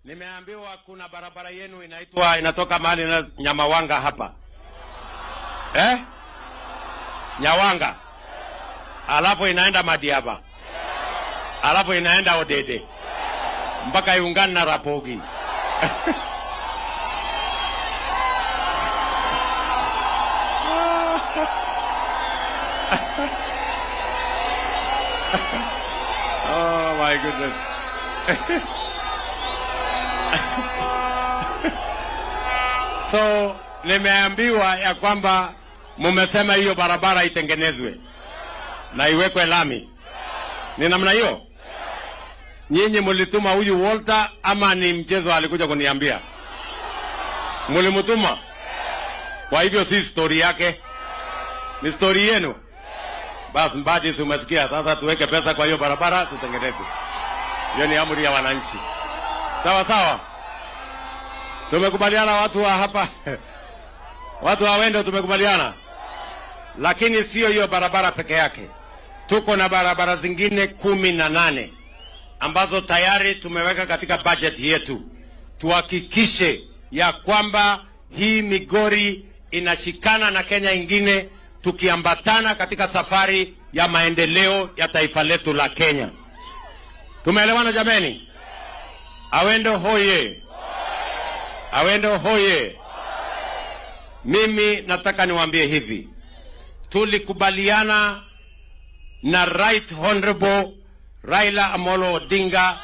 Nimeambiwa kuna barabara yenu inaitwa inatoka mahali na Nyamawanga hapa. Eh? Nyawanga. Alafu inaenda Madiaba. Alafu inaenda Odede. Mpaka iungane na Rapogi. Oh my goodness. So, nimeambiwa ya kwamba mumesema hiyo barabara itengenezwe na iwekwe lami. Ni namna hiyo? Nyinyi mlituma huyu Walter ama ni mchezo alikuja kuniambia? Mlimtuma? Kwa hivyo si story yake, ni story yenu. Basi Mbadi, si umesikia? Sasa tuweke pesa kwa hiyo barabara tutengeneze. Hiyo ni amri ya wananchi. Sawa sawa. Tumekubaliana watu wa hapa. Watu wa Wendo tumekubaliana. Lakini sio hiyo barabara peke yake. Tuko na barabara zingine 18 ambazo tayari tumeweka katika budget yetu. Tuhakikishe ya kwamba hii Migori inashikana na Kenya ingine, tukiambatana katika safari ya maendeleo ya taifa letu la Kenya. Tumeelewana jameni? Awendo hoye. Awendo hoye. Mimi nataka niwaambie hivi. Tulikubaliana na Right Honorable Raila Amolo Odinga